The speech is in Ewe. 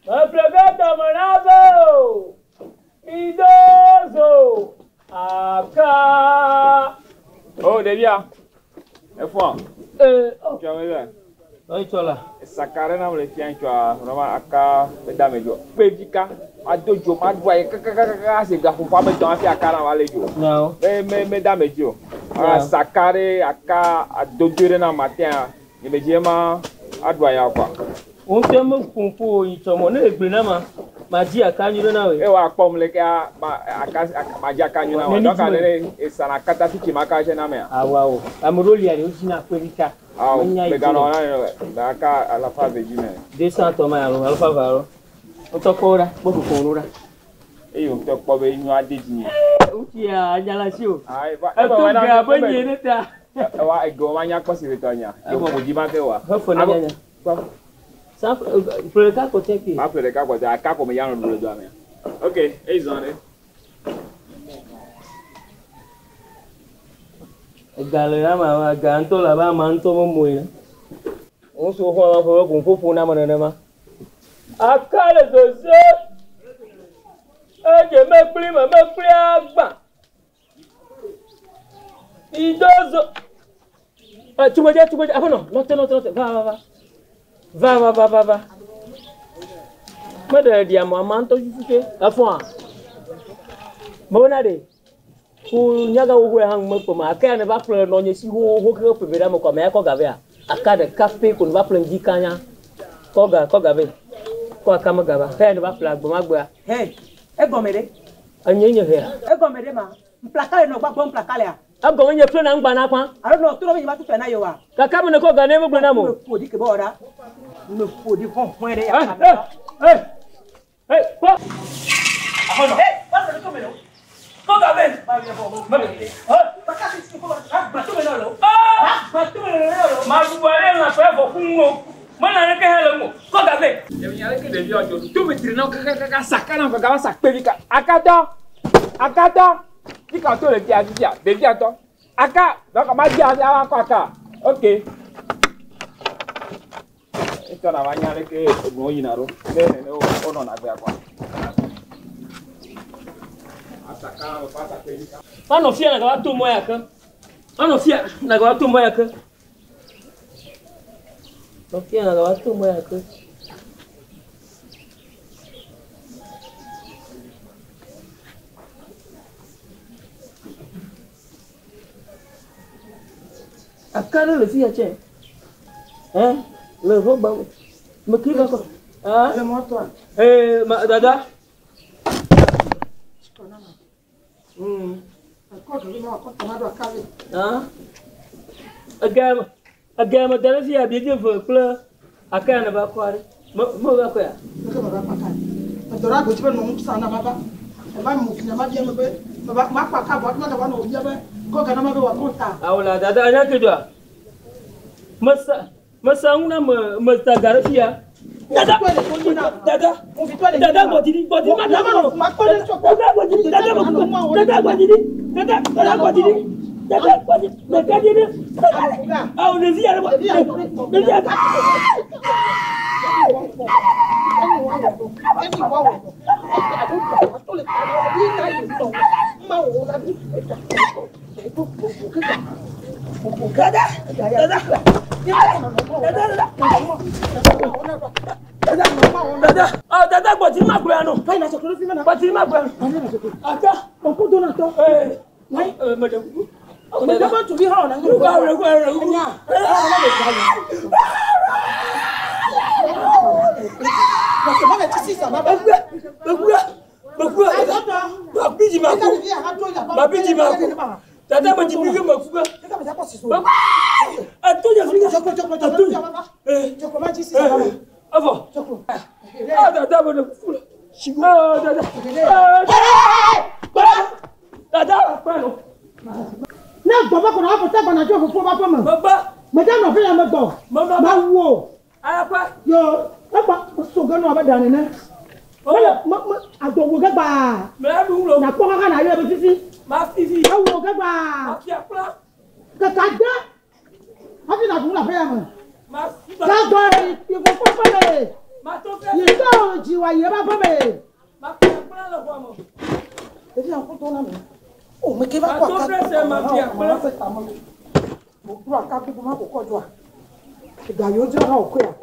Meƒle ge dɔme na be o. Mido zo aka. O ɖevia, efɔa? Ee, o. Tsɔ me le. Ɔyi tsɔ la. Esaka ɖe nam le fia tsɔa, vraiment aka meda ame dzo. Kpevi ka, ado dzo ma ɖu ayi kakakaka ase gaƒoƒo ame tɔn hafi aka na va le dzo. Nyawo. Me me meda ame dzi o. Nyawo. Saka ɖe aka adodoe ɖe nam atea, nye me dzi ema aɖu aya kɔa. Wo ŋutɔ me ƒom ƒo o yi tsɔ mɔ ne egblɔe na ma, ma dzi aka nyui ɖe na wòe. E wa kpɔm le kea ma aka ma dzi aka nyui na wò. Donc ale ɖe esana kata fi tsi ma ka tse na mea. Awo awo. Ame ɖewo lia ɖe wodzina kpevi ka. Awo Menya yi meganɔ dzi na ne aka alafa eve dzi me. 200 tɔ ma alo alafa eve alo. Wotɔ kpɔ wo ɖa, kpɔ koko wo ɖa. Eye wòtɔ kpɔ be nyɔa de dzi nye. Ŋutsia anya le asi o. Ayi va. Eto ga be nye ne ta. Ewa ege wo ma nya kpɔ si le tɔ nya. Ebɔ. Ƒo dzi ma ke wa. Hefe ne nya nya. Kpɔ. Sa ƒle ɖeka kɔ tse ke. Ma ƒle ɖeka kɔ tse aka ko me ya nɔ ɖu le dɔa mea. Ok, eyi zɔn ɖe. Ega le ama ega ŋutɔ le abe ama ŋutɔ me mo ene. Ŋutsu xɔ ƒe ƒe ƒoƒo na ame nenema. Aka le zozo. Edze mekpli me mekpli agbã. Ido zo. Tugbedze tugbedze aƒenɔ nɔte nɔte nɔte va va va va va va va va. Meɖe ɖi ame ama ŋutɔ tututu efɔa. Mewona ɖe. Ku nyaga wowoe hã ŋu mekpɔ ma. Aka ya ne va ƒle nɔ nye si xoxo ke ƒe be ɖe ame kɔ ame ya kɔ ga vea. Aka ɖeka pɛ ko ne va ƒle ŋdi kanya. Kɔ ga kɔ ga vɛ. Kɔ aka me ga va. Xe ya ne va ƒle agbe ma gbea. Hey, egɔme ɖe. Enye nye hea. Egɔme ɖe ma. Mplaka le nɔ gbagbo mplaka lea. Egɔme nye ƒle na ŋgba na kpa. Alo nɔ to ɖe be nye ma tutu na yewoa. Kaka me ne kɔ ga ne megblɔ na mo. Me ƒo ɖi ke be wɔ ɖa. Me ƒo ɖi hɔhɔe ɖe ya. Hey, hey, hey, kpɔ. Hey, wọ́n sọ̀rọ̀ tó mi lọ. Kɔ ga vɛ. Maɖu ale lã ƒe vɔ ƒu ŋu o. Mena naneke hã le ŋu o. Kɔ ga vɛ. Ɖevi ale ke ɖevia dzo to me tri na wo kakakaka saka na wo kaka va sa kpevi ka. Akatɔ, akatɔ. Fika to le fia fifia ɖevia tɔ. Aka donc ma dzi hafi ava kɔ aka. Ok. Etɔ na va nya ale ke enuwo yina ɖo. Ne nene wo wonɔna agbea kɔa. Asaka na wo kɔ asa kpevi ka. Anɔ fia nagava to mɔ ya ke. Anɔ fia nagava to mɔ ya ke. Nɔ fia nagava to mɔ ya ke. Aka ɖe le fia tsɛ. Ɛ le rɔba me. Mekli va kɔ. Ah. Le mɔtɔa. Ee ma dada. Ah. Ega ega me da ɖe fia biedze ve kple aka ya ne va kɔ aɖe. Me me va kɔ ya. Edɔ ɖe agbetsi be nɔ ŋu sa na ma va. Eva mu fi na ma bia me be me va ma kɔ aka vɔ ma gava nɔ bia be kɔ ga na ma be wɔ kɔnta. Awo la dada anya ke dzɔa. Mesa mesa ŋu na me me da ga ɖe fia. Dada dada dada gbɔdidi gbɔdidi ma dada dada gbɔdidi dada gbɔdidi dada gbɔdidi dada dada gbɔdidi dada gbɔdidi dada didi dada awo ɖevi ya ɖe ɖevi ya. Dada dada dada dada dada ah dada gbɔdidi ma gblɔ ya nɔ gbɔdidi ma gblɔ ya nɔ aka ee ee mɛ ɖe kuku. Ne gbɔ be kɔnɔ afɔ tagba na dzo fofo va ƒe me. Meda nɔ fi ya me gbɔ. Ma wu o. Yo egba so ge nɔ abe ɖa nene. Mele me me adɔwò ge gbaa. Nakpɔ kaka na yɔ be fifi. Ewò ge gbaa. Keka de hafi na ɖu le aƒe ya me. Gagbɔ yi yi fofo ƒe me. Yi tɔ. Mekplɔ dzi wòayi eƒe aƒe me. Makplɔ akplẽ le xɔa me. Ɖevi ya ŋku na me. O meke va kɔ Mato prese ma fi akplẽ. Wòkplɔ aka gbogbo ma kò kɔ dzoa. Ega yiwo dzra na wòkɔea.